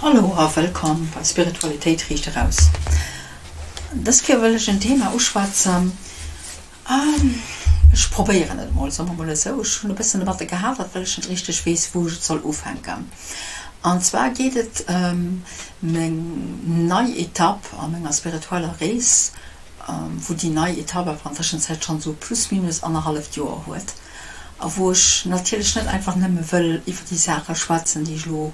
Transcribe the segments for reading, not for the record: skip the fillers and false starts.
Hallo a wëllkomm bei Spiritualitéit riicht eraus. Dës Kéier wëll ech en Thema uschwätzen, ech probéieren et mol, soe mer mol esou. Ech hunn e bëssen domatter gehadert, well ech net richteg weess, wou ech et soll ufänken. An zwar geet et ëm meng nei Etapp a menger spiritueller Rees, wou déi nei Etapp awer an Tëschenzäit schonn esou plus minus annerhalleft Joer huet a wou ech natierlech net einfach nëmme wëll iwwer déi Saache schwätzen, déi ech elo,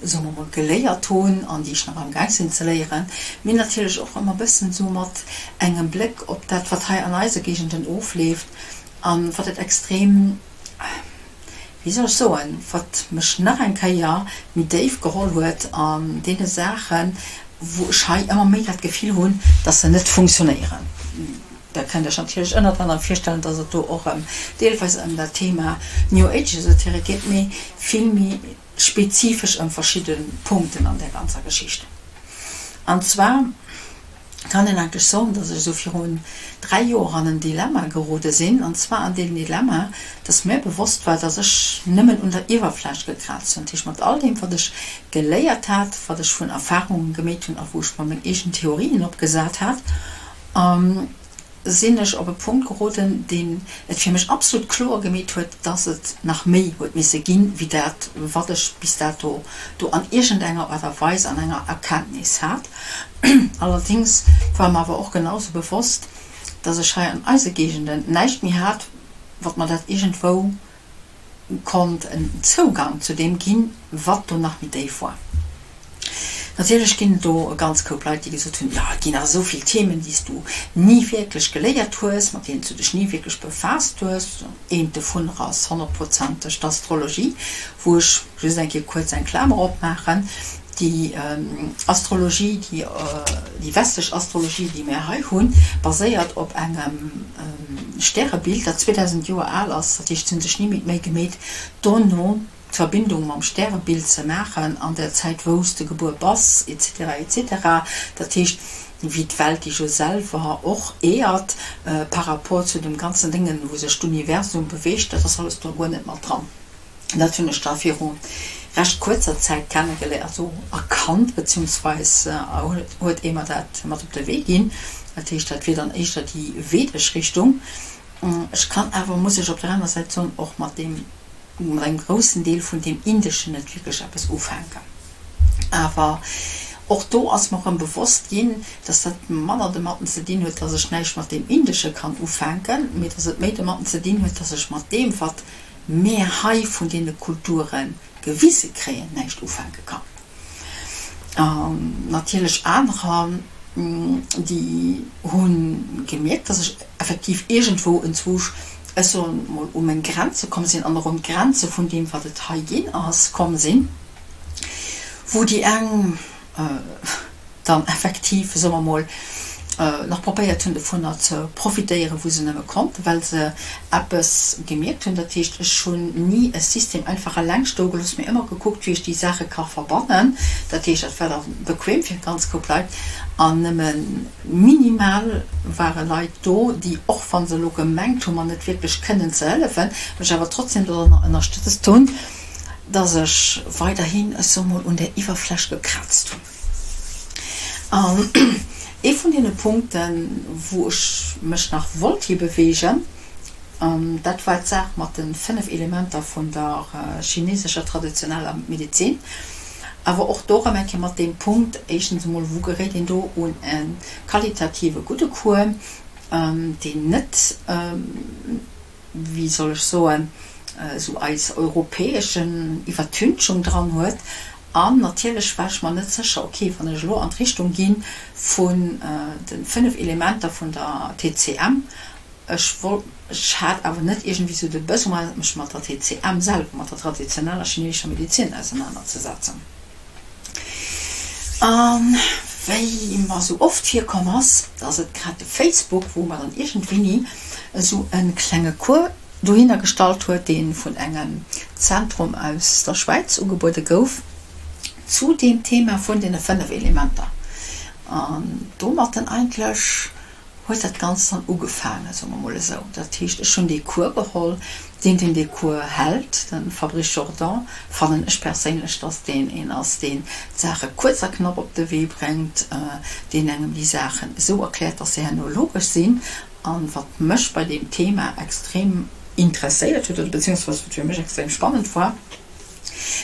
soe mer mol, geléiert hunn an déi ech nach amgaang sinn ze léieren, mee natierlech och ëmmer e bëssen esou mat engem Bléck op dat, wat hei an eise Géigenden ofleeft a wat et extrem, wéi soll ech soen, wat mech nach eng Kéier méi déif geholl huet an deene Saachen, wou ech hei ëmmer méi dat Gefill hunn, dass se net funktionéieren. Da kënnt Iech natierlech ënnert anerem virstellen, dass et do och ëm deelweis ëm dat Thema New Age Esoterik geet, mee vill méi spezifesch ëm verschidde Punkten an där ganzer Geschicht. An zwar kann een eigentlech soen, dass ech esou virun 3 Joer an en Dilemma gerode sinn, an zwar an deen Dilemma, dass mir bewosst war, dass ech nëmmen un der Iwwerfläch gekraazt hunn, dat heescht mat all deem, wat ech geléiert hat, wat ech vun Erfahrungen gemeet hunn a wou ech mer meng eegen Theorien opgesat hat, sinn ech op e Punkt geroden, deen et fir mech absolut kloer gemeet huet, dass et nach méi huet misse ginn, wéi dat, wat ech bis dato do an iergendenger Aart a Weis an enger Erkenntnis hat. Allerdéngs war mer awer och genau sou bewosst, dass ech hei an eise Géigenden näischt méi hat, wat mer dat iergendwou konnt en Zougang zu deem ginn, wat do nach méi déif war. Natierlech ginn et do e ganz Koup Leit, déi gesot hunn, jo, et ginn nach esou vill Themen, déi s du ni wierklech geléiert hues, mat deenen s du dech ni wierklech befaasst hues. Eent dovunner ass honnertprozenteg d'Astrologie, wou ech just eng Kéier kuerz eng Klamer opmaachen, Déi Astrologie, déi westlech Astrologie, déi mir hei hunn, baséiert op engem Stärebild, dat 2000 Joer al ass. Dat heescht, se hunn sech ni méi d'Méi gemeet, dono d'Verbindung mam Stärebild ze maachen an der Zäit, wou s de gebuer bass, etc. Etc. Dat heescht, wéi d'Welt déi jo selwer och eeërt par rapport zu dem ganzen Déngen, wou sech d'Universum beweegt, dat ass alles do guer net mat dran. Dat hunn ech da viru recht kuerzer Zäit kennegeléiert, also erkannt, beziehungsweis huet ee mer dat mat op de Wee ginn. Dat heescht, dat wier dann éischter déi vedesch Richtung. Ech kann awer, muss ech op der aner Säit soen, och mat deem, mat engem groussen Deel vun deem Indeschen net wierklech eppes ufänken. Awer och do ass mer erëm bewosst ginn, dass dat manner domatten ze dinn huet, dass ech näischt mat deem Indesche kann ufänken, mee dass et méi domatten ze dinn huet, dass ech mat deem, wat mä hei vun deene Kulture gewise kréien, näischt ufänke kann. An natierlech anerer, déi hu gemierkt, dass ech effektiv iergendwou enzwousch, ech soen emol, u meng Grenze komm sinn an och un d'Grenze vun deem, wat et hei ginn ass, komm sinn, wou déi eng, dann effektiv, soe mer mol, nach probéiert hunn dovunner ze profitéieren, wou se nëmme konnten, well se eppes gemierkt hunn. Dat heescht, ech hunn ni e System einfach eleng stoe gelooss, mee ëmmer gekuckt, wéi ech déi Saache ka verbannen. Dat heescht, dat war da bequem fir ganz Koup Leit an nëmme minimal ware Leit do, déi, och wa se elo gemengt hunn, mer net wierklech kënnen ze hëllefen, mech awer trotzdem doranner ënnerstëtzt hunn, dass ech weiderhin, ech soe mol, un der Iwwerfläch gekrazt hunn. An ee vun deene Punkten, wou ech mech nach wollt hi beweegen, dat war d'Saach mat de 5 Elementer vun der chinesescher traditioneller Medezin. Awer och do erëm eng Kéier mat deem Punkt, éischtens emol, wou geréit een do un e qualitative gudde Cours, deen net, wéi soll ech soen, esou eis europäeschen Iwwertünchung dran huet. An natierlech war ech mer net sécher, ok, wann ech elo an d'Richtung gi vun de 5 Elementer vun der TCM, ech wollt, ech hat awer net iergendwéi esou de Besoin, mech mat der TCM selwer, mat der traditioneller chinesescher Medezin ausenanerzesetzen. A wéi mer esou oft virkomm ass, ass et grad de Facebook, wou mer dann iergendwéini esou e klenge Cours dohinner gestallt huet, dee vun engem Zentrum aus der Schwäiz ugebuede gouf, zu deem Thema vun deene 5 Elementer. An domatten eigentlech. huet dat Ganzt dann ugefaangen, soe mer mol esou. Dat heescht, ech hunn dee Cours geholl. Deen, deen dee Cours hält, de Fabrice Jordan, fannen ech perséinlech, dass deen een ass, deen d'Saache kuerz a knapp op de Wee bréngt, deen engem déi Saachen esou erkläert, dass se herno logesch sinn. A wat mech bei deem Thema extrem interesséiert huet, oder beziehungsweise wat fir mech extrem spannend war,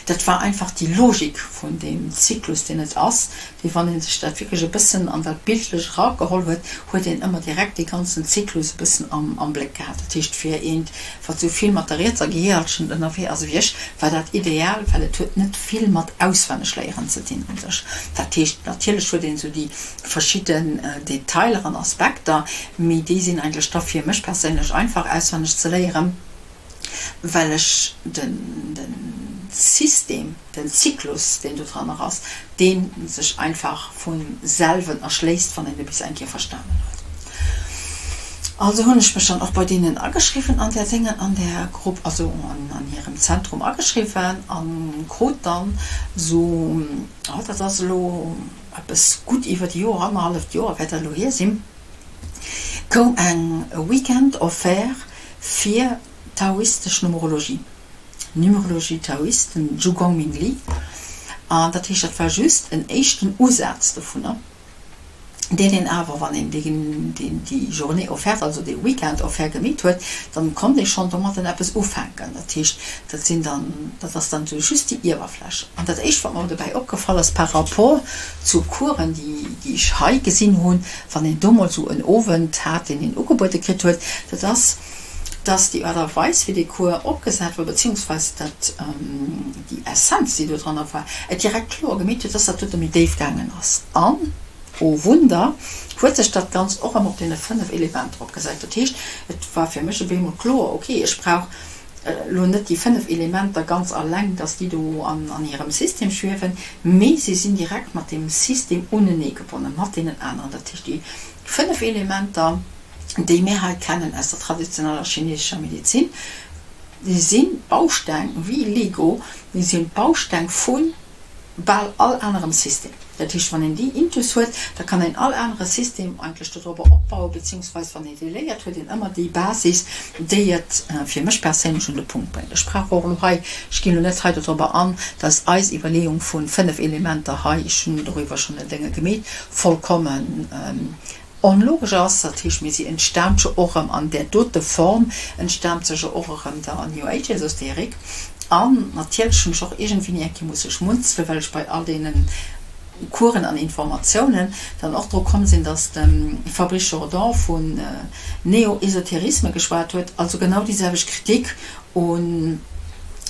Dat war einfach déi Logik vun deem Zyklus, deen et ass, dee wann ee sech dat wierklech e bëssen an dat bildlech erageholl huet, huet een ëmmer direkt dee ganzen Zyklus e bëssen am Bléck gehat. Dat heescht, fir eent, wat esou vill mat der rietser Gehirhallschent ënnerwee ass ewéi ech, war dat ideal, well et huet net vill mat Auswennegléieren ze dinn u sech. Dat heescht, natierlech huet een esou déi verschidden Detailer an Aspekter, mee déi sinn eigentlech da fir mech perséinlech einfach auswenneg ze léieren. well ech den System, den Zyklus, deen do dranner ass, dee sech einfach vu selwen erschléisst, wann een e bis eng Kéier verstanen huet. Also hunn ech mech dann och bei deenen ageschriwwen an där Déngen, an där Grupp, also an hirem Zentrum ageschriwwen a krut dann esou, oh dat ass elo eppes gutt iwwert e Joer, annerhalleft Joer wäert dat elo hier sinn, koum eng Weekend-Offerte fir taoistesch Numerologie, Numerologie taoïste, den Zhu Gongming Li, an dat heescht, dat war just en éischten Usaz dovunner, deen een awer, wann een deen déi Journée offerte, also dee Weekend offert gemeet huet, dann konnt ee schonn domatten eppes ufänken. Dat heescht, dat sinn dann, dat ass dann esou just déi Iewerfläch. An dat éischt, wat mer dobäi opgefall ass par rapport zu Coursen, déi déi ech hei gesinn hunn, wann een do mol esou en Owend hat, deen een ugebuede kritt huet, dat ass, dass déi Aart a Weis, wéi dee Cours opgesat war, beziehungsweise dat déi Essenz, déi do dranner war, et direkt kloer gemeet huet, dass dat dote méi déif gaangen ass. An, oh Wunder, huet sech dat Ganzt och erëm op deene 5 Elementer opgesat. Dat heescht, et war fir mech op eemol kloer, okay, ech brauch elo net déi 5 Elementer ganz alleng, dass déi do an hirem System schwiewen, mee si sinn direkt mat deem System uneneegebonnen, mat deenen aneren. Dat heescht, déi 5 Elementer, déi mir hei kennen aus der traditioneller chinesescher Medezin, déi sinn d'Bausteng, wéi Lego, déi sinn d'Bausteng vu bal all anerem System. Dat heescht, wann een déi intus huet, da kann een all anere System eigentlech dodrobber opbauen, beziehungsweise wann een déi léiert, huet een ëmmer déi Basis, déi et fir mech perséinlech un de Punkt bréngt. Ech brauch och elo hei, ech ginn elo net hei dodrobber an, dass eis Iwwerleeung vu 5 Elementer hei, ech hunn doriwwer schonn e Dénge gemeet, vollkommen Onlogesch ass. Dat heescht, mee si entstaamt jo och erëm an där dote Form, entstaamt se jo och erëm der New Age Esoterik. An natierlech hunn ech och iergendwéini eng Kéier musse schmunzelen, well ech bei all deene Coursen an Informatiounen dann och dru komm sinn, dass de Fabrice Jordan vun Neo-Esoterisme geschwat huet, also genau déi selwecht Kritik un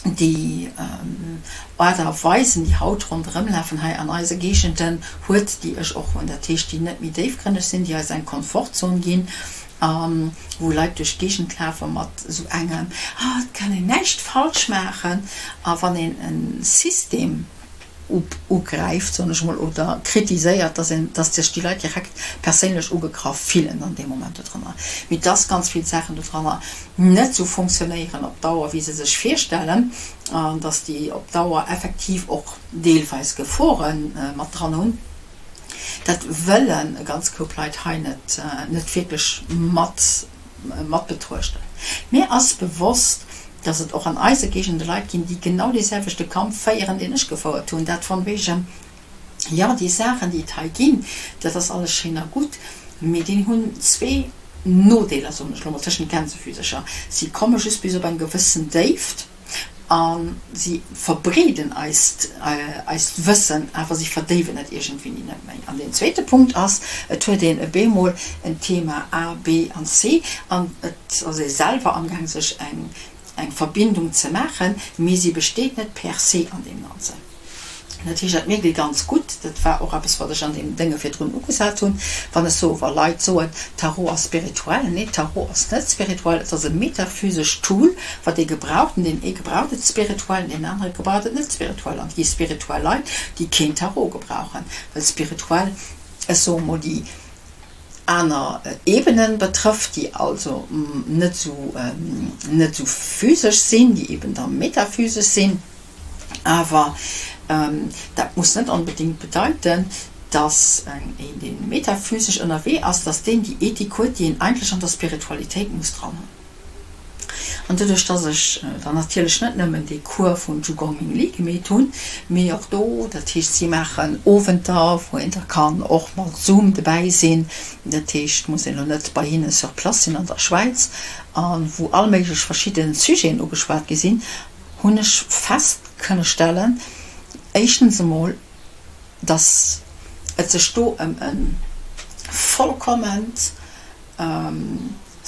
déi Aart a Weisen, déi haut ronderëmlafen hei an eise Géigenden, huet, déi ech och hunn, dat heescht, déi net méi déifgrënneg sinn, déi eis eng Komfortzon ginn a wou Leit duerch d'Géigend lafe mat esou engem, Ah, et kann een näischt falsch maachen. A wann een e System ugräift, soen ech emol, oder kritiséiert, dass een, dass sech déi Leit direkt perséinlech ugegraff fillen an deem Moment dodranner. Mee dass ganz vill Saachen dodranner net esou funktionéieren op Dauer, wéi se sech virstellen, an dass déi op Dauer effektiv och deelweis Gefore mat dran hunn, dat wëllen e ganz Koup Leit hei net, net wierklech mat, mat betruechten. Mir ass bewosst, dass et och an eise Géigende Leit ginn, déi genau dee selwechte Kampf féieren, deen ech gefouert hunn, dat von wegen, jo, déi Saachen, déi et hei ginn, dat ass alles schéin a gutt, mee déi hunn zwee Nodeeler, soen ech elo mol tëschent Gänsefüsercher, Si komme just bis op eng gewëssen Déift a si verbreeden eist eist Wëssen, awer si verdéiwen et iergendwéini net méi. An deen zweete Punkt ass, et huet een e bemol en Thema A, B an C an et ass ee selwer amgaang sech eng eng Verbindung ze maachen, mee si besteet net per se an deem Ganzen. Dat heescht, dat mierkt ee ganz gutt, dat war och eppes wat ech an deem Dénge virdrun ugesat hunn, wann ech soe wa Leit soen, Tarot ass spirituell. Nee, Tarot ass net spirituell, et ass e metaphysescht Tool, wat ee gebraucht, an deen ee gebraucht et spirituell, an deen anere gebraucht et net spirituell. An et gi spirituell Leit, déi keen Tarot gebrauchen, well spirituell, ech soe mol, déi aner Ebenen betrëfft, déi also net esou net esou physesch sinn, déi eben da metaphysesch sinn. Awer dat muss net onbedéngt bedeiten, Dass een, dee metaphysesch ënnerwee ass, dass deen déi Ethik huet, déi een eigentlech an der Spiritualitéit muss dran hunn. An doduerch, dass ech dann natierlech net nëmmen dee Cours vun Zhu Gongming Li gemeet hunn, mee och do, dat heescht, si maachen Owenter, wou een da kann och mat Zoom dobäi sinn, dat heescht, muss een elo net bei hinne sur place sinn an der Schwäiz, a wou all méiglech verschidde Sujeten ugeschwat gi sinn, hunn ech fest kënne stellen, éischtens emol, dass et sech do ëm e vollkomment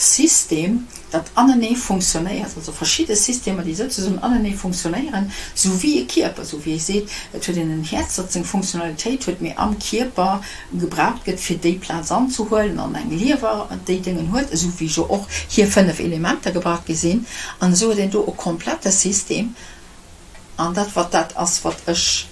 System, dat anenee funktionéiert, also verschidde Systemer, déi souzesoen anenee funktionéieren, sou wéi e Kierper, sou wéi ee seet, et huet een en Häerz, dat seng Funktionalitéit huet, mee am Kierper gebraucht gëtt, fir déi Plaz anzehuelen, an eng Liewer, déi Déngen huet, esou wéi jo och hir 5 Elementer gebraucht gi sinn. An esou huet een do e komplette System. An dat, wat dat ass, wat ech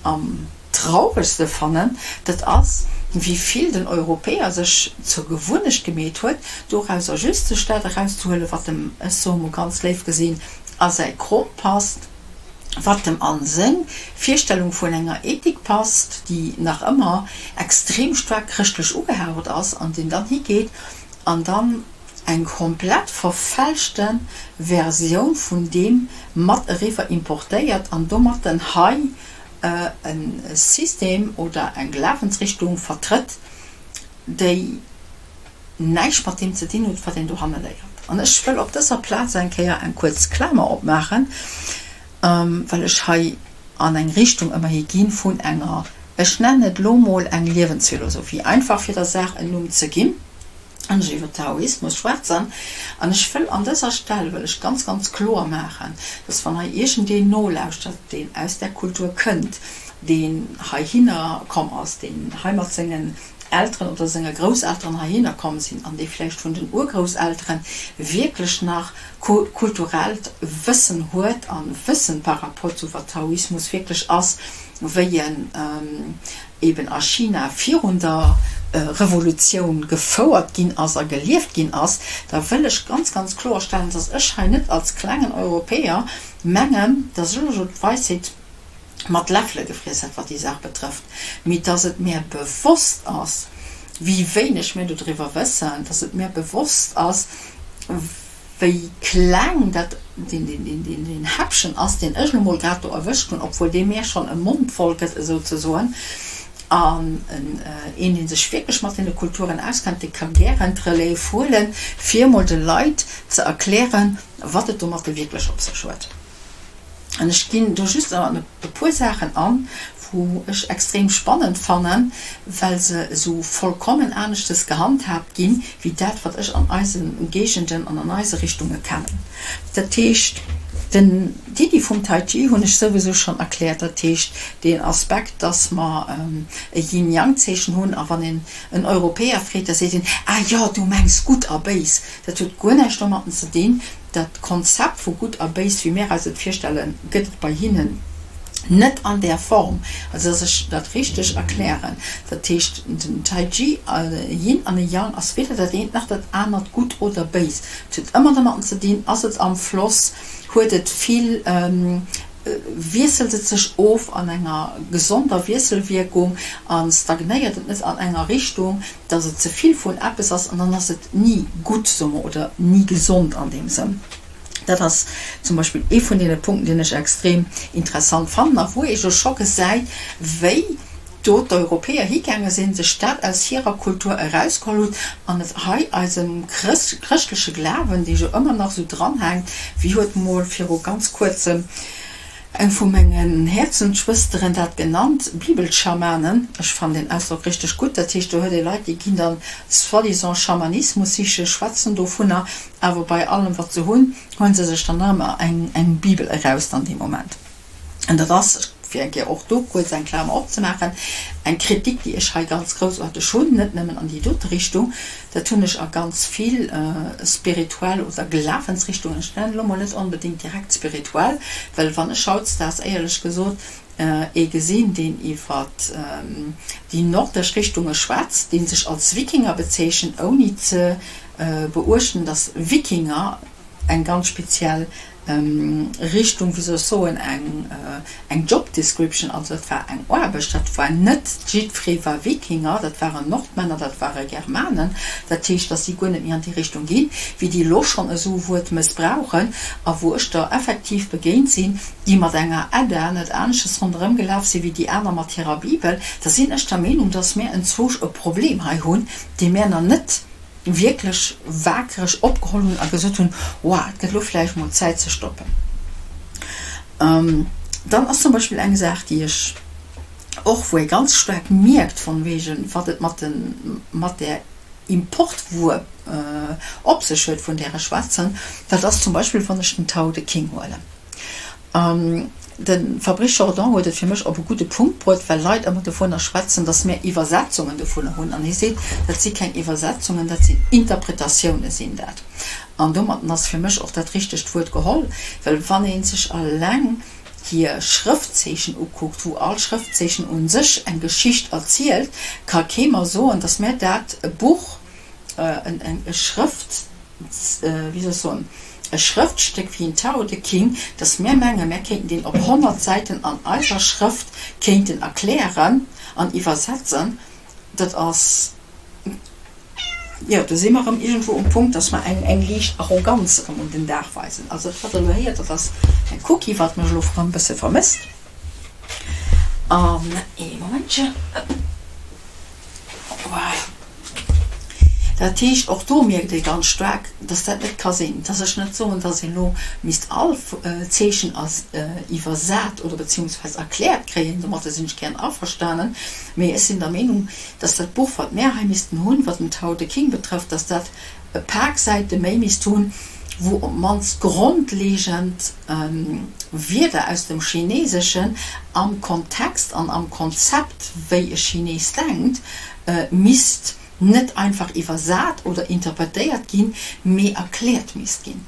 am trauregste fannen, dat ass, wéi vill den Europäer sech zur Gewunnecht gemeet huet, dorauser just sech dat erauszehuelen, wat em, ech soe mol ganz léif gesinn, a säi Krom passt, wat em a seng Virstellung vun enger Ethik passt, déi nach ëmmer extrem staark chrëschtlech ugehaucht ass, an deen dann higeet an dann eng komplett verfälschte Versioun vun deem mat eriwwer importéiert an domatten hei e System oder eng Glawensrichtung vertrëtt, déi näischt mat deem ze dinn huet, wat een dohanne léiert. An ech wëll op dëser Plaz eng Kéier eng kuerz Klamer opmaachen, well ech hei an eng Richtung ëmmerhi gi vun enger, ech nennen et elo mol eng Liewensphilosophie, einfach fir der Saach en Numm ze ginn. an ech iwwer Taoismus schwätzen, an ech wëll an dëser Stell wëll ech ganz, ganz kloer maachen, dass wann hei iergendeen nolauschtert, deen aus där Kultur kënnt, deen heihinner komm ass, deen hei mat sengen Elteren oder senge Grousselteren heihinner komm sinn an dee vläicht vun den Urgrousselteren wierklech nach kulturellt Wëssen huet a Wëssen par rapport zu wat Taoismus wierklech ass, wéi en eben a China virun der Revolutioun gefouert ginn ass a gelieft ginn ass, da wëll ech ganz, ganz kloerstellen, dass ech hei net als klengen Europäer mengen, dass ech elo d'Weisheet mat Läffele gefriess hätt, wat déi Saach betrëfft, mee dass et mär bewosst ass, wéi wéineg mir dodriwwer wëssen, dass et mär bewosst ass, wéi kleng dat deen Häppchen ass, deen ech elo mol grad do erwëscht hunn, obwuel dee mär schonn e Mond voll gëtt esouzesoen. An een, dee sech wierklech mat deene Kulturen auskennt, dee ka gären d'Relève huelen, fir emol de Leit ze erklären, wat et domatte wierklech op sech huet. An ech ginn do just an e puer Saachen an, wou ech extrem spannend fannen, well se esou vollkommen aneschtes gehandhaabt ginn, wéi dat, wat ech an eise Géigenden an an eise Richtunge kennen. Dat heescht, den, d'Iddi vum Tai Chi hunn ech souwisou schonn erkläert, dat heescht deen Aspekt, dass mer e Yin-Yang-Zeechen hunn a wann een en Europäer freet, da seet en, Ah jo, du mengs gutt a béis. Dat huet guer näischt domatten ze dinn. Dat Konzept vu gutt a béis, wéi mir eis et virstellen, gëtt et bei hinnen net an där Form. Also dass ech dat richteg erklären, dat heescht den Taiji, e Yin an e Yang, ass weder dat eent nach dat anert gutt oder béis. Et huet ëmmer domatten ze dinn, ass et am Floss, huet et vill, wiesselt et sech of an enger gesonder Wiesselwierkung a stagnéiert et net an enger Richtung, dass et ze vill vun eppes ass an dann ass et ni gutt, soe mer, oder ni gesond an deem Sënn. Dat ass zum Beispill ee vun deene Punkten, deen ech extrem interessant fannen a wou ee jo scho gesäit, wéi do d'Europäer higaange sinn, sech dat aus hirer Kultur erausgeholl hunn an et hei eisem chrëschtleche Glawen, dee jo ëmmer nach esou dranhänkt, wéi huet mol viru ganz kuerzem eng vu mengen Häerzensschwësteren dat genannt, Bibelschamanen, ech fannen deen Ausdrock richteg gutt, dat heescht do huet ee Leit, déi ginn dann soi-disant Schamanismus sichen, schwätzen dovunner, awer bei allem wat se hunn, huele se sech dann nach ëmmer eng Bibel eraus dann dee Moment. An dat ass, fir eng Kéier och do kuerz eng Klamer opzemaachen, eng Kritik, déi ech hei ganz groussaarteg hunn, net nëmmen an déi dote Richtung, dat hunn ech a ganz vill spirituell oder Glawensrichtungen, ech nennen elo mol net onbedéngt direkt spirituell, well wann ech hautdesdaags éierlech gesot ee gesinn, deen iwwer déi nordesch Richtunge schwätzt, dee sech als Wikinger bezeechent, ouni ze beuechten, dass Wikinger eng ganz speziell. Richtung, wéi soll ech soen, eng eng Job description, also dat war eng Aarbecht, dat war net jiddweree war Wikinger, dat waren Nordmänner, dat ware Germanen, dat heescht, datt si guer net méi an déi Richtung ginn, wéi déi elo schonn esou e Wuert mëssbrauchen a wou ech der effektiv begéint sinn, déi mat enger Edda net aneschters ronderëm gelaf sinn, wéi déi aner mat hirer Bibel, da sinn ech der Meenung, datt mär enzwousch e Problem hei hunn, dee mär nach net wierklech wakereg opgeholl hunn a gesot hunn, Wow, et gëtt elo vläicht mol Zäit ze stoppen. Dann ass zum Beispill eng Saach, déi ech och, wou ee ganz staark mierkt von wegen, wat et mat de mat där Importwuer op sech huet, vun där ech schwätzen, dat ass zum Beispill, wann ech den Tao Te King huelen. De Fabrice Jordan huet et fir mech op e gudde Punkt bruet, well Leit ëmmer dovunner schwätzen, datt mär Iwwersetzungen dovunner hunn. An hie seet, dat si keng Iwwersetzungen, dat sinn Interpretatioune sinn dat. An domatten ass fir mech och dat richtegt Wuert geholl, well wann ee sech eleng hir Schrëftzeechen ukuckt, wou all Schrëftzeechen u sech eng Geschicht erzielt, ka kee mer soen, datt mär dat Buch, e Schrëft, wéi soll ech soen, e Schrëftstéck wéi en Tao Te King, dass mär mengen, mär kéinten deen op 100 Säiten an eiser Schrëft kéinten erklären an iwwersetzen, dat ass, jo, do si mer erëm iergendwou um Punkt, dass mer eng eng liicht Arroganz erëm un den Dag weisen. Also dat, wat Der elo héiert, dat ass mäi Cookie, wat mech elo erëm e bësse vermësst. An ee Momentchen. Voilà. Dat heescht, och do mierkt ee ganz staark, dass dat net ka sinn, dass ech net soen, dass een elo misst all Zeechen iwwersat oder beziehungsweis erkläert kréien, domatter sinn ech gären averstanen, mee ech sinn der Meenung, dass dat Buch, wat mär hei missten hunn, wat den Tao Te King betrëfft, dass dat e Pak Säite méi misst hunn, wou op d'mannst grondlegend Wierder aus dem Chineseschen am Kontext an am Konzept, wéi e Chines denkt, misst net einfach iwwersat oder interpretéiert ginn, mee erkläert misst ginn.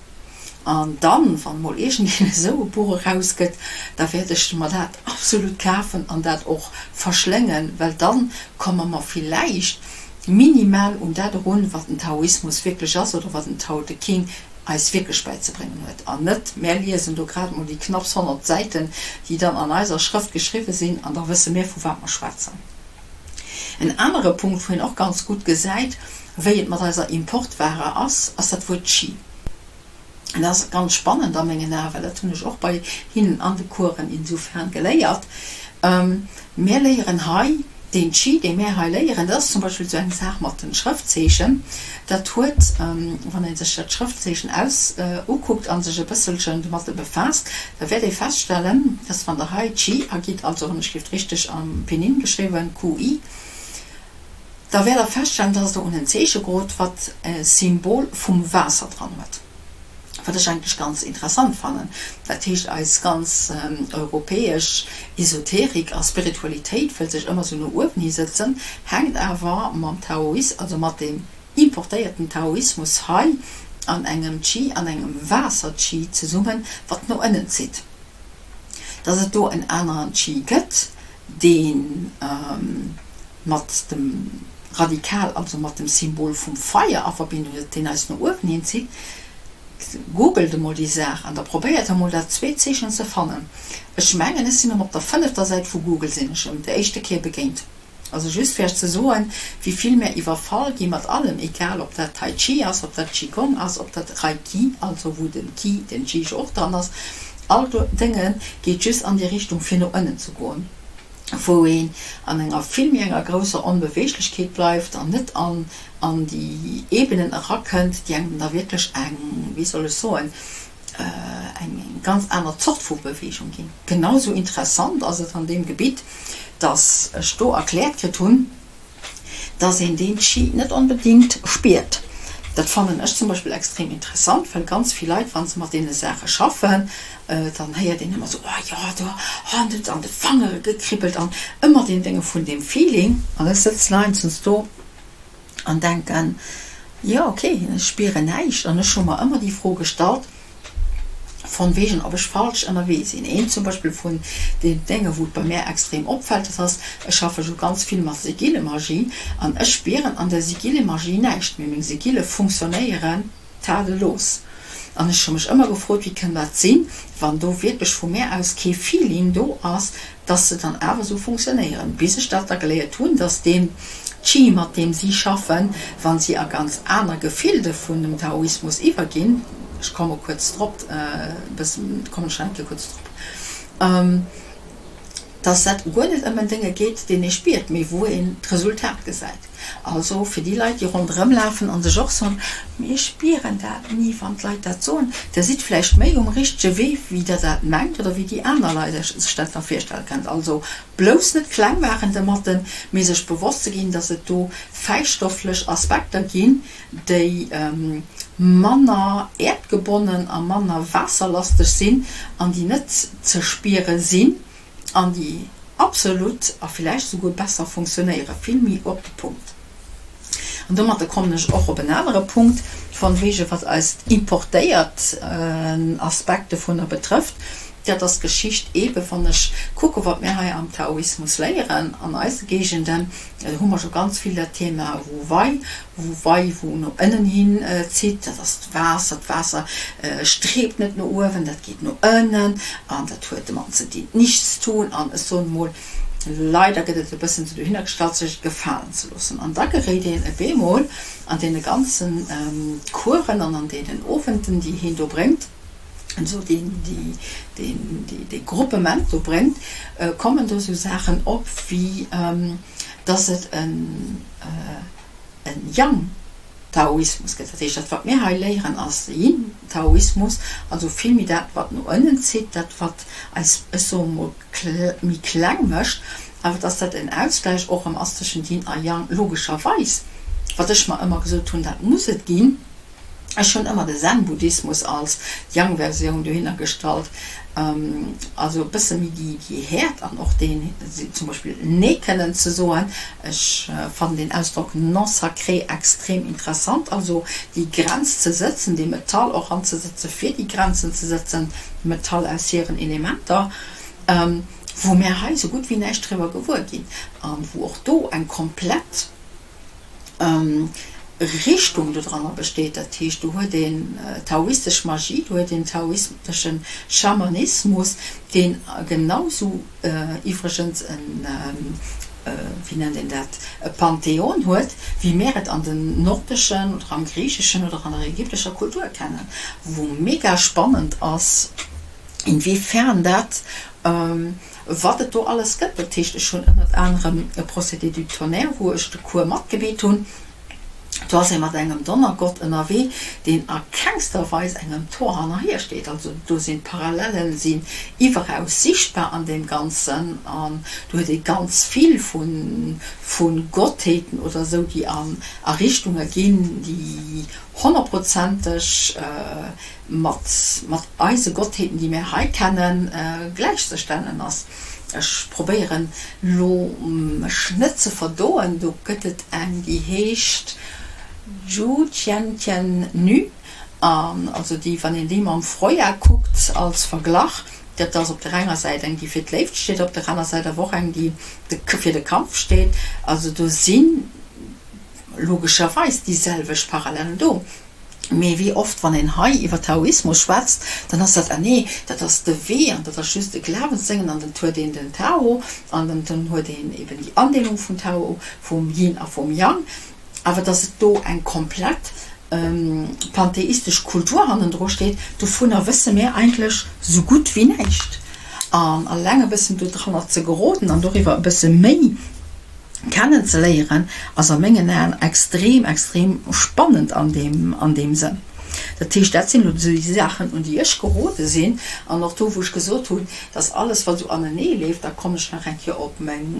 An dann, wann mol iergendeen esou e Buch erausgëtt, da wäert ech mer dat absolut kafen an dat och verschléngen, well dann komme mer villäicht minimal un dat erun, wat den Taoismus wierklech ass oder wat den Tao Te King eis wierklech bäizebréngen huet, an net mär liesen do grad mol déi knapps 100 Säiten, déi dann an eiser Schrëft geschriwwe sinn, an da wësse mär, vu wat mer schwätzen. En anere Punkt, wou een och ganz gutt gesäit, wéi et mat eiser Importware ass, ass dat Wuert Qi. An dat ass ganz spannend a mengen Aen, well dat hunn ech och bei hinnen an de Coursen insofern geléiert. Mär léieren hei deen Qi, dee mär hei léieren, dat ass zum Beispill esou eng Saach mat den Schrëftzeechen. Dat huet, wann ee sech dat Schrëftzeechen aus ukuckt a sech e bësselchen domatte befaasst, da wäert ee feststellen, dass wann Der hei Qi agitt, also wann ech giff richteg am Pinyin geschriwwen, QI, Da wäert der feststellen, dass der un en Zeeche gerot, wat e Symbol vum Waasser dran huet, wat ech eigentlech ganz interessant fannen. Dat heescht, eis ganz europäesch Esoterik a Spiritualitéit wëllt sech ëmmer sou no uewen hi sëtzen, hänkt awer mam Taois, also mat deem importéierten Taoismus hei an engem Qi, an engem Waasser-Qi zesummen, wat no ënnen zitt. Dass et do en aneren Qi gëtt, dee mat dem Radikal, also mat dem Symbol vum Feier a Verbindung sëtzt, deen eis no uewen hin zitt. Googelt emol déi Saach an da probéiert emol dat zweet Zeechen ze fannen. Ech mengen, ech sinn em op der fënnefter Säit vu Google sinn ech em déi éischte Kéier begéint. Also just fir iech ze soen, wéi vill mär iwwerfall gi mat allem, egal ob dat Tai Chi ass, ob dat Qigong ass, ob dat Reiki, also wou den Qi, den Qi jo och dran ass, all Dénge geet just an déi Richtung fir no ënnen ze goen, wou een an enger vill méi enger grousser Onbeweeglechkeet bleift an net an an déi Ebenen erakënnt, déi engem da wierklech eng, wéi soll ech soen, eng ganz aner Zort vu Beweegung ginn. Genau sou interessant ass et an deem Gebitt, dass ech do erkläert kritt hunn, dass een deen Chi net onbedéngt spiert. Dat fannen ech zum Beispill extrem interessant, well ganz vill Leit, wa se mat deene Saache schaffen, dann héiert een ëmmer sou, oh jo, do huet et an de Fangere gekribbelt an ëmmer deen Dénge vun deem Feeling. An ech sëtzen heiansdo do an denken, jo ok, ech spieren näischt. An ech hu mer ëmmer déi Fro gestallt, von wegen, ob ech falsch ënnerwee sinn. Eent zum Beispill vun den Dénge wou et bei mär extrem opfält, dat ass, ech schaffe jo ganz vill mat Sigillemagie an ech spieren an der Sigillemagie näischt, mee meng Sigille funktionéieren tadellos. An ech hu mech ëmmer gefrot, wéi kënn dat sinn, wann do wierklech vu mär aus kee Feeling do ass, dass se dann awer esou funktionéieren, bis ech dat da geléiert hunn, dass deen Qi, mat deem si schaffen, wa si a ganz aner Gefilde vun dem Taoismus iwwerginn, ech komme kuerz drop, e bëssen, kommen ech nach eng Kéier kuerz drop, dass dat guer net ëm en Dénge geet, deen ee spiert, mee wou een d'Resultat gesäit. Also fir déi Leit, déi ronderëm lafen a sech och soen, Mir spieren dat ni, wann d'Leit dat soen, der sidd vläicht méi um richtege Wee, wéi der dat mengt oder wéi déi aner Leit sech dat da virstelle kënnt. Also blouss net kleng maachen domatten, mee sech bewosst ze ginn, dass et do fäistofflech Aspekter ginn, déi manner äerdgebonnen a manner waasserlasteg sinn an déi net ze spiere sinn an déi absolut a villäicht souguer besser funktionéieren, vill méi op de Punkt. An domatter kommen ech och op en anere Punkt, von wege wat eis importéiert Aspekt dovunner betrëfft, dat ass d'Geschicht eebe wann ech kucke wat mir hei am Taoismus léieren an eise Géigenden, do hu mer scho ganz vill dat Thema Wu Wei, Wu Wei wou no ënnen hin zitt, dat ass d'Waasser, d'Waasser streebt net no uewen, dat geet no ënnen an dat huet domat ze dinn, Nichtstun an ech soen emol, leider gëtt et e bëssen esou dohinner gestallt, sech et gefalen ze loossen an da geréit een e bemol an deene ganzen Coursen an an deenen Owenden, déi heen do bréngt, esou deen, deen, dee Gruppement do bréngt, kommen do esou Saachen op wéi, dass et en, en Yang-Taoismus gëtt. Dat heescht, dat wat mir hei léieren ass de Yin-Taoismus, also vill méi dat wat no ënnen zitt, dat wat eis, ech soe mol, méi kleng mécht, awer dass dat en Ausgläich och erëm ass tëschent Yin a Yang, logescherweis, wat ech mer ëmmer gesot hunn, dat muss et ginn. Ech hunn ëmmer de Zen-Buddhismus als Yang-Versioun dohinner gestallt, also e bësse méi déi Häert an och deen zum Beispill Nee kënnen ze soen. Ech fannen deen Ausdrock non sacré extrem interessant, also déi Grenz ze sëtzen, dee Metall och anzesetzen, fir déi Grenzen ze sëtzen, Metall aus hiren Elementer, wou mär hei esou gutt wéi näischt driwwer gewuer ginn a wou och do eng komplett Richtung dodranner besteet. Dat heescht, do huet een taoistesch Magie, do huet een taoisteschen Schamanismus, deen genau sou iwwregens en, wéi nennt een dat, e Pantheon huet, wéi mär et an den nordeschen oder am griicheschen oder an der ägyptescher Kultur kennen, wou mega spannend ass, inwiefern dat Wat et do alles gëtt. Dat heescht, ech hunn ënnert anerem e Procédé du tonnerre, wou ech de Cours matgemeet hunn. Do ass ee mat engem Donnergott ënnerwee, deen a kengster Weis engem Thor hannerhier steet. Also do sinn d'Parallelen sinn iwweraus sichtbar an deem Ganzen. An do huet ee ganz vill vu vu Gottheeten oder esou, déi an a Richtunge ginn, déi honnertprozenteg mat mat eise Gottheeten, déi mir hei kennen, gläichzestellen ass. Ech probéieren lo mech net ze verdoen, do gëtt et eng, déi heescht Ju Tian Tian Nu, an also déi, wann een déi mam Froya kuckt als Verglach, dat ass op der enger Säit eng, déi fir d'Léift steet, op der aner Säit awer och eng, déi fir de Kampf steet. Also do si logescherweis déi selwecht Parallellen do. Mee wéi oft, wann een hei iwwer Taoismus schwätzt, dann ass dat, ah nee, dat ass de Wee an dat ass just e Glawensdéngen an dann huet een den Tao an dann huet een eben déi Andeelung vum Tao, vum Yin a vum Yang. Awer dass et do eng komplett pantheistesch Kultur hannendru steet, dovunner wësse mir eigentlech sou gutt wéi näischt. An alleng e bëssen dodranner ze geroden an doriwwer e bësse méi kennen ze léieren ass a mengen Aen extrem extrem spannend an deem an deem Sënn. Dat heescht, dat sinn elo déi Saachen un déi ech gerode sinn an och do wou ech gesot hunn, dass alles wat esou anenee leeft, da kommen ech nach eng Kéier op meng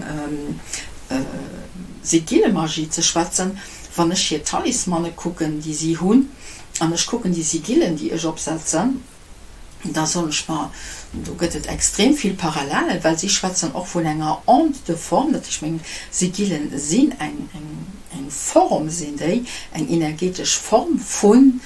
Sigillemagie ze schwätzen, wann ech hir Talismane kucken déi si hunn an ech kucken déi Sigillen déi ech opsetzen, Da soen ech mer, do gëtt et extrem vill Parallelen, well si schwätzen och vun enger Onde de forme, dat heescht meng Sigillen sinn eng, eng Form sinn déi, eng energetesch Form vun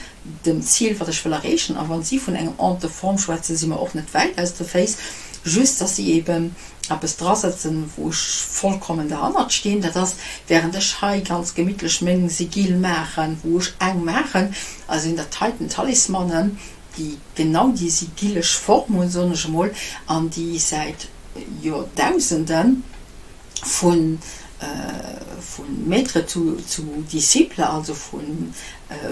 dem Zil, wat ech wëll erreechen. A wa si vun engem Onde de forme schwätzen, si mer och net wäit aus de Féiss, just dass si eben eppes drasetzen, wou ech vollkommen derhannert stinn. Dat ass, während ech hei ganz gemittlech meng Sigill maachen, wou ech eng maachen, a sinn dat heiten Talismanen. déi genau déi sigillesch Form hunn, soen ech emol, an déi säit Joerdausende vu vu Maître zu zu Disciple, also vu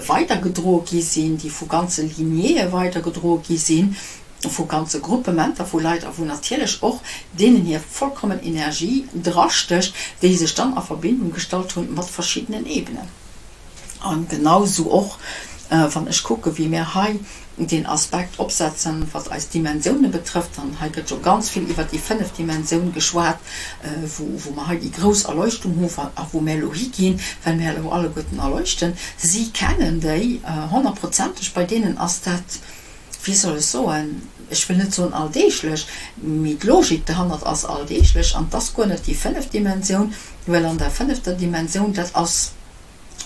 weidergedroe gi sinn, déi vu ganze Lignéeë weidergedroe gi sinn, vu ganze Gruppementer vu Leit a wou natierlech och deenen hir vollkommen Energie drastécht, déi sech dann a Verbindung gestallt hunn mat verschiddenen Ebenen. A genau esou och, wann ech kucke wéi mir hei deen Aspekt opsetzen, wat eis Dimensioune betrëfft, an hei gëtt jo ganz vill iwwert déi fënneft Dimensioun geschwat, wou wou mer hei déi grouss Erleuchtung hu a wou mir elo higinn, well mir elo alleguerten erleuchten. Si kennen déi honnertprozenteg, bei deenen ass dat, wéi soll ech soen, ech wëll net soen alldeeglech, mee d'Logik derhannert ass alldeeglech an 't ass guer net déi fënneft Dimensioun, well an der fënnefter Dimensioun, dat ass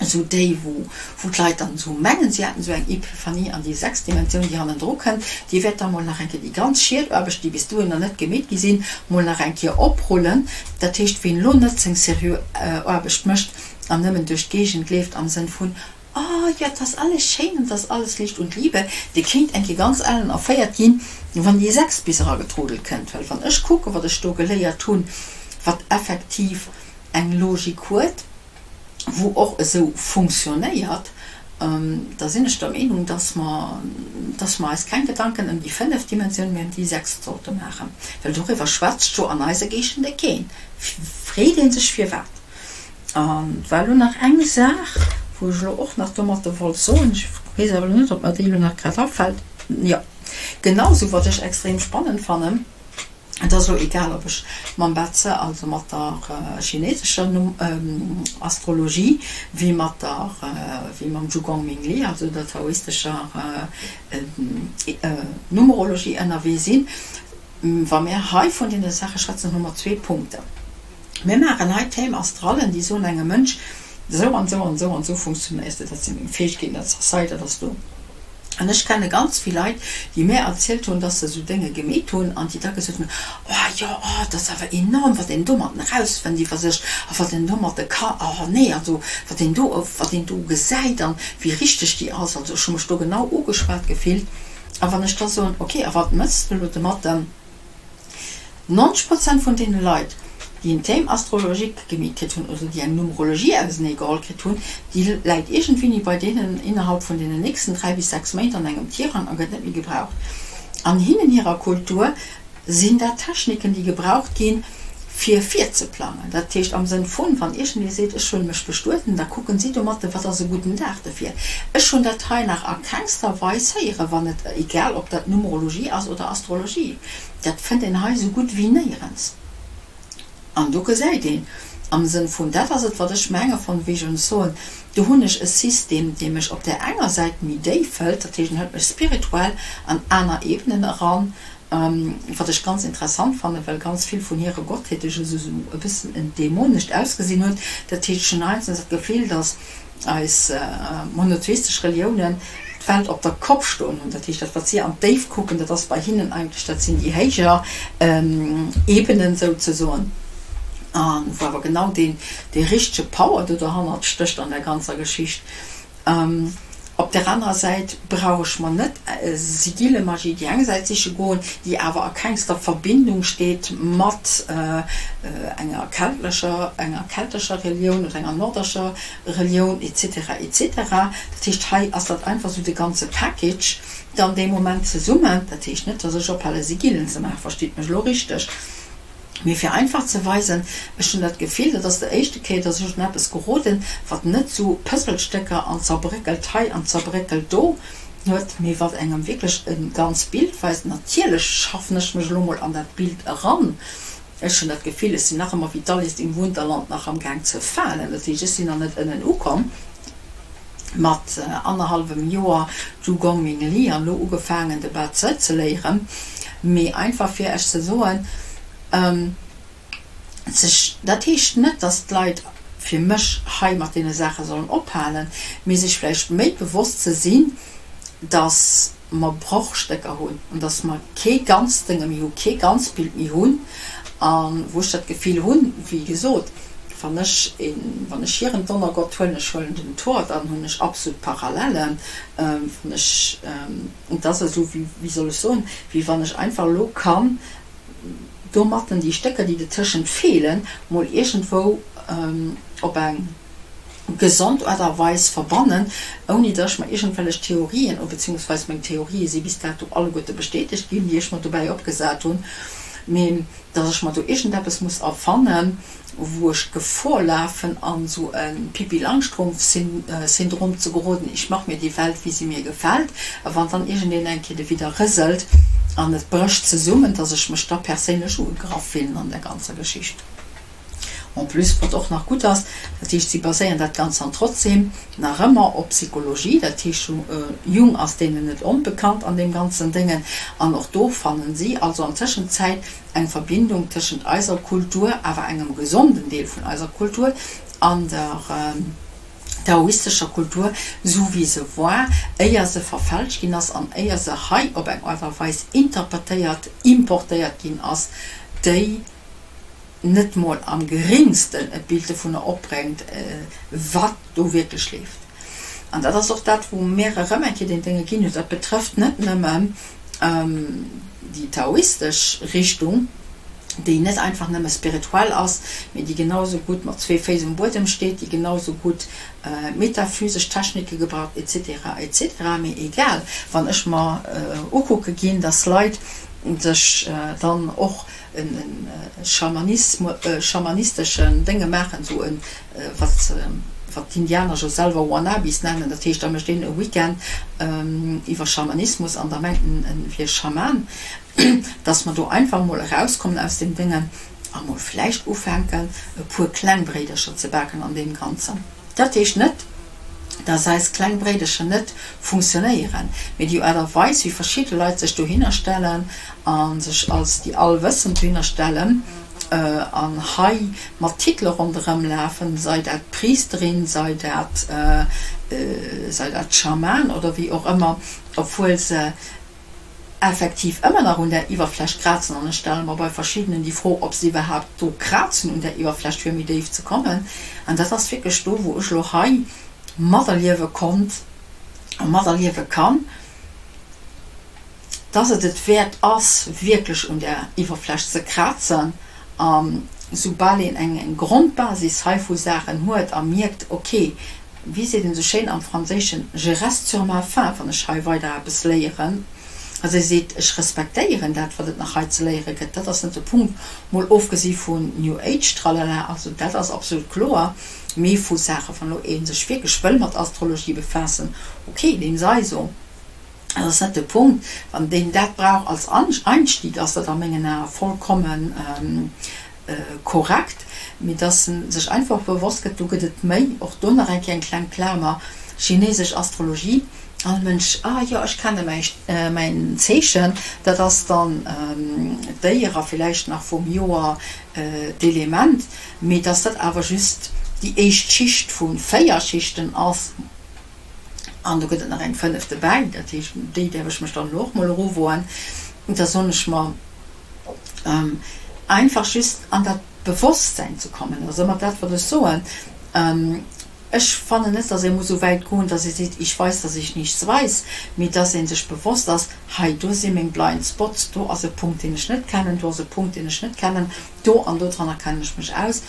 esou déi, wou wou d'Leit dann esou mengen, si hätten esou eng Epiphanie, an déi sechst Dimensioun, déi hannendru kënnt, déi wäert da mol nach eng Kéier déi ganz Schietaarbecht, déi bis dohinner net gemeet gi sinn, mol nach eng Kéier oprullen. Dat heescht, ween elo net seng seriö Aarbecht mécht an nëmmen duerch d'Géigend leeft am Sënn vun, Oh jo, 't ass alles schéin an 't ass alles Licht und Liebe, dee kéint eng Kéier ganz ellen erféiert ginn, wann déi 6 bis eragetrudelt kënnt. Well wann ech kucken, wat ech do geléiert hunn, wat effektiv eng Logik huet, wou och esou funktionéiert, da sinn ech der Meenung, dass mer, dass mer eis keng Gedanken ëm déi fënneft Dimensioun, mä ëm déi sechst sollte maachen. Well doriwwer schwätzt jo an eise Géigende keen. Freet ee sech firwat. An et war elo nach eng Saach, wou ech elo och nach domatter wollt soen, ech weess awer elo net, ob mer déi elo nach grad afält, jo, genau esou, wat ech extrem spannend fannen, et ass elo egal, ob ech mam Bazi, also mat der chinesescher Astrologie, wéi mat der, wéi mam Zhu Gong Ming Li, also der taoistescher Numerologie ënnerwee sinn. Wa mir hei vun deene Saache schwätzen, hu mer zwee Punkten. Mir maachen hei Thème astralen, déi soen engem Mënsch, esou an esou an esou an esou funktionéiers de, dat sinn deng Fäegkeeten, dat ass hei, dat ass do. An ech kenne ganz vill Leit, déi mär erzielt hunn, dass se esou Dénge gemeet hunn an déi da gesot hunn, Oh jo, oh, dat ass awer enorm, wat een domatten erausfënnt iwwer sech a wat een domatte ka, oh nee, also wat een do, wat een do gesäit an wéi richteg déi ass. Also ech hu mech do genau ugeschwat gefillt. A wann ech da soen, ok, a wat méchs de elo domatten? 90 Prozent vun deene Leit, déi en Thème astrologique gemeet kritt hunn oder déi eng Numerologie ausenee geholl kritt hunn, déi läit iergendwéini bei deenen innerhalb vun deenen nächsten 3 bis 6 Méint an engem Tirang a gëtt net méi gebraucht. An hinnen hirer Kultur sinn dat Techniken, déi gebraucht ginn, fir virzeplangen. Dat heescht am Sënn vun, wann iergendee seet, ech wëll mech bestueden, da kucken si domatte, wat ass e gudden Dag dofir. Ech hunn dat hei nach a kengster Weis héieren, wann et, egal ob dat Numerologie ass oder Astrologie, dat fënnt een hei esou gutt wéi néierens. An do gesäit een, am Sënn vun, dat ass et wat ech menge von wegen soen, do hunn ech e System, dee mech op där enger Säit méi déif hëlt, dat heescht en hëlt mech spirituell an aner Ebenen eran, Wat ech ganz interessant fannen, well ganz vill vun hire Gottheete jo sou e bëssen en dämonescht Ausgesinn huet. Dat heescht, ech hunn heiansdo dat Gefill, datt eis monotheistesch Reliounen d'Welt op der Kopp stoen hunn. Dat heescht, dat wat si an d'Déift kucken, dat ass bei hinnen eigentlech, dat sinn déi héijer Ebenen souzesoen, a wou awer genau deen dee richtege Power do derhannert stécht an der ganzer Geschicht. Op der anerer Säit brauch ech mer net Sigillemagie déi eng Säit siche goen, déi awer a kengster Verbindung steet mat enger keltlecher, enger keltescher Relioun oder enger nordescher Relioun etc. Etc. Dat heescht, hei ass dat einfach esou de ganze Package dann dee Moment zesummen. Dat heescht net, dass ech ophale Sigillen ze maachen, verstitt mech elo richteg. Mee fir einfach ze weisen, ech hunn dat Gefill, dat ass de éischte Kéier, dass ech un eppes geroden, wat net sou Puzzlestécker an zerbréckelt hei an zerbréckelt do huet, mee wat engem wierklech e ganz Bild weist. Natierlech schaffen ech mech elo mol an dat Bild eran. Ech hunn dat Gefill, ech sinn nach ëmmer wéi d'Alice im Wunderland nach am Gaang ze falen. Dat heescht, ech sinn nach net ënnen ukomm mat annerhallwem Joer Zhu Gong Ming Li an elo ugefaangen de Ba Zi ze léieren, mee einfach fir Iech ze soen, sech, dat heescht net, dass d'Leit fir mech hei mat deene Saache sollen ophalen, mee sech vläicht méi bewosst ze sinn, dass mer Brochstécker hunn an dass mer kee ganz Dénge méi hu, kee ganz Bild méi hunn a wou ech dat Gefill hunn, wéi gesot, Wann ech een, wann ech hiren Donnergott huelen, ech huelen den Thor, dann hunn ech absolut Parallelen. Wann ech, et ass esou wéi, wéi soll ech soen, wéi wann ech einfach elo kann domatten déi Stécker, déi dotëschent feelen, mol iergendwou op eng gesond Aart a Weis verbannen, ouni datt ech mer iergendwellech Theorien, beziehungsweise meng Theorië si bis dato alleguerte bestätegt ginn, déi ech mer dobäi opgesat hunn, mee datt ech mer do iergendeppes muss erfannen, wou ech Gefor lafen, an esou e Pippi-Langstrumpf-Syndrom ze geroden, ich mach mir die Welt, wie sie mir gefällt, a wann dann iergendeen eng Kéier dowidder rëselt an et brécht zesummen, datt ech mech da perséinlech ugegraff fillen an der ganzer Geschicht. En plus, wat och nach gutt ass, dat heescht, si baséieren dat Ganzt dann trotzdem nach ëmmer op Psychologie, dat heescht, Jung ass deenen net onbekannt an deem ganzen Déngen, an och do fannen si also an Tëschenzäit eng Verbindung tëschent eiser Kultur, awer engem gesonden Deel vun eiser Kultur, an der taoistescher Kultur, sou wéi se war, éier se verfälscht ginn ass an éier se hei op eng Aart a Weis interpretéiert, importéiert ginn ass, déi net mol am geringsten e Bild dovunner opbréngt, wat do wierklech leeft. An dat ass och dat, wou mär erëm eng Kéier deen Dénge ginn hunn. Dat betrëfft net nëmmen déi taoistesch Richtung, déi net einfach nëmme spirituell ass, mee déi genau esou gutt mat zwee Féiss um Buedem steet, déi genau esou gutt metaphysesch Technike gebraucht, et cetera, et cetera. Mee egal, wann ech mer ukucke ginn, dass Leit sech dann och en schamanisteschen Dénge maachen, esou en, wat wat d'Indianer jo selwer Wannabis nennen, dat heescht, da mécht een e Weekend iwwer Schamanismus an da mengt en, en wier Schaman, dass mer do einfach mol erauskommen aus deem Déngen a mol vläicht ufänken, e puer kleng Bréidercher ze baken an deem Ganzen. Dat heescht net, dass eis kleng Bréidercher net funktionéieren, mee déi Aart a Weis, wéi verschidde Leit sech dohinner stellen a sech als déi Allwëssend dohinner stellen an hei mat Titele ronderëm lafen, sei dat Priisterin, sei dat sei dat Schaman oder wéi och ëmmer, obwuel se effektiv ëmmer nach un där Iwwerfläch krazen, an ech stelle mer bei verschiddenen déi Fro, ob se iwwerhaapt do krazen un där Iwwerfläch, fir méi déif ze kommen. An dat ass wierklech do, wou ech elo hei materliewe konnt a materliewe kann, dass et et wäert ass, wierklech un där Iwwerfläch ze krazen. A soubal een eng Grondbasis hei vu Saachen huet a mierkt, okay, wéi seet een esou schéin am Franséischen, je reste sur ma faim, wann ech hei weider eppes léieren. Also e seet, ech respektéieren dat, wat et nach hei ze léiere gëtt, dat ass net de Punkt, mol ofgesi vun New Age Tralala, also dat ass absolut kloer, mee vu Saache wann elo ee sech wierklech wëll mat Astrologie befaassen, ok, deem sei so. Dat ass net de Punkt. Wann deen dat brauch als Einstieg, ass dat a mengen Ae vollkommen korrekt, mee dass en sech einfach bewosst gëtt, do gëtt et méi. Och do nach eng Kéier eng kleng Klamer, chinesesch Astrologie, all Mënsch, ah jo, ech kenne mäin Zeechen, dat ass dann d'Déier a villäicht nach vum Joer d'Element, mee dass dat awer just déi éischt Schicht vu 4 Schichten ass. An do gëtt et nach eng fënneft dobäi, dat heescht, un déi däerf ech mech dann elo och mol eruwoen. Da soen ech mer, einfach just an dat Bewosstsäin ze kommen, dat ass ëmmer dat, wat ech soen. Ech fannen net, datt ee muss esou wäit goen, datt ee seet, ich weiß, dass ich nichts weiß, mee datt ee sech bewosst ass, hei do si meng blind spots, do ass e Punkt, deen ech net kennen, do ass e Punkt, deen ech net kennen, do an dodranner kennen ech mech aus.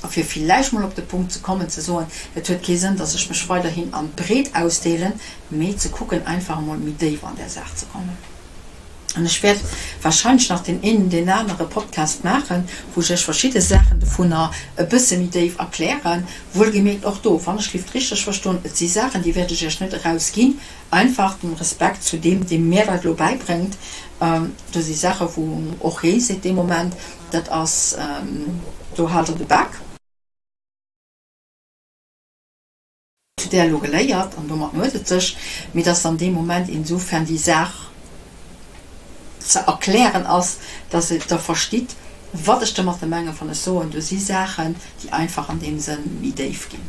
A fir villäicht mol op de Punkt ze kommen, ze soen, et huet kee Sënn, datt ech mech weiderhin an d'Breet ausdeelen, mee ze kucken, einfach emol méi déif an där Saach ze kommen. An ech wäert wahrscheinlech nach deen een, deen anere Podcast maachen, wou ech Iech verschidde Saachen dovunner e bësse méi déif erklären. Wuelgemierkt och do, wann ech d'Lift richteg verstoen, et si Saachen, déi wäert ech Iech net erausginn, einfach dem Respekt zu deem, dee mär dat elo bäibréngt. Do si Saache wou och hee seet dee Moment, dat ass, do haalt Der de Bak. Hutt Der elo geléiert an domat huet et sech, mee dass dann dee Moment insofern déi Saach ze erklären ass, dass et Der verstitt, wat ech domatter mengen, wann ech soen, do si Saachen, déi einfach an deem Sënn méi déif ginn.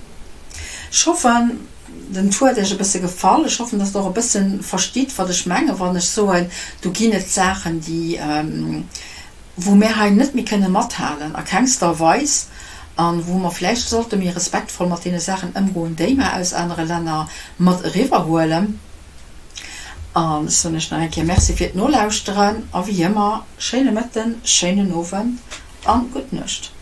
Ech hoffen, den Tour huet Iech e bësse gefall. Ech hoffen, dass Der och e bësse verstitt, wat ech mengen, wann ech soen, do ginn et Saachen, déi, wou mär hei net méi kënne mathalen, a kengster Weis. An wou mer vläicht sollte méi respektvoll mat deene Saachen ëmgoen, déi mer aus anere Länner mat eriwwerhuelen. An ech soen iech nach eng Kéier Merci fir d'Nolauschteren a wéi ëmmer, schéine Mëtten, schéinen Owend an gutt Nuecht.